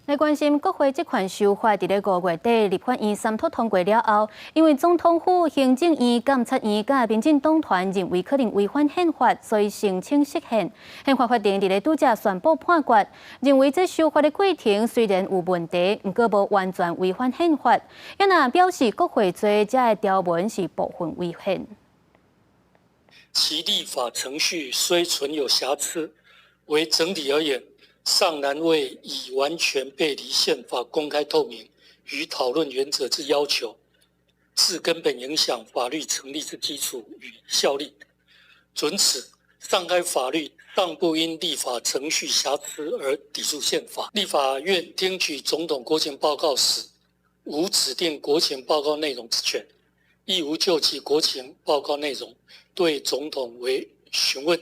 來關心國會職權修法，佇咧五月底立法院三讀通過了後，因為總統府、行政院、監察院佮民進黨團認為可能違反憲法，所以申請釋憲。憲法法庭佇咧拄才宣布判決，認為這修法的過程雖然有問題，毋過無完全違反憲法。也若表示國會罪這个條文是部分違憲。其立法程序雖存有瑕疵，惟整體而言，尚難謂已完全背離憲法公開透明與討論原則之要求，致根本影響法律成立之基礎與效力。準此，上開法律尚不因立法程序瑕疵而抵觸憲法。立法院聽取總統國情報告時，無指定國情報告內容之權，亦無就其國情報告內容對總統為詢問，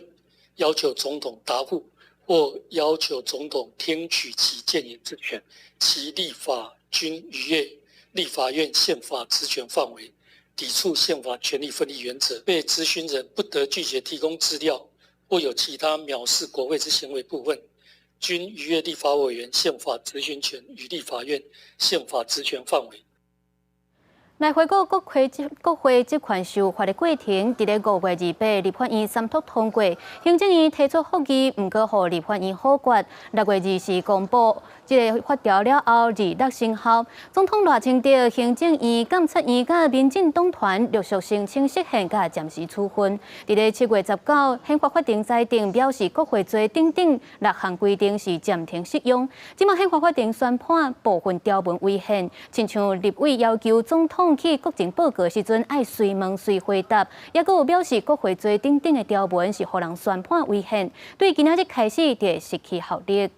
要求總統答覆，或要求總統聽取其建言之權，其立法均逾越立法院憲法職權範圍，抵觸憲法權力分立原則。被質詢人不得拒絕提供資料，或有其他藐視國會之行為部分，均逾越立法委員憲法質詢權與立法院憲法職權範圍。來回顧國會職權修法的過程，佇咧5月28立法院三讀通過，行政院提出覆議，毋過予立法院否決。6月24公布這个法條了後，26生效。總統賴清德、行政院、監察院佮民進黨團陸續申請釋憲佮暫時處分。佇咧7月19，憲法法庭裁定表示國會罪等等六項規定是暫停適用。這馬憲法法庭宣判部分條文違憲，親像立委要求總統去國情報告時陣愛隨問隨回答，抑閣有表示國會罪等等的條文是予人宣判違憲，對今仔日開始就會失去效力。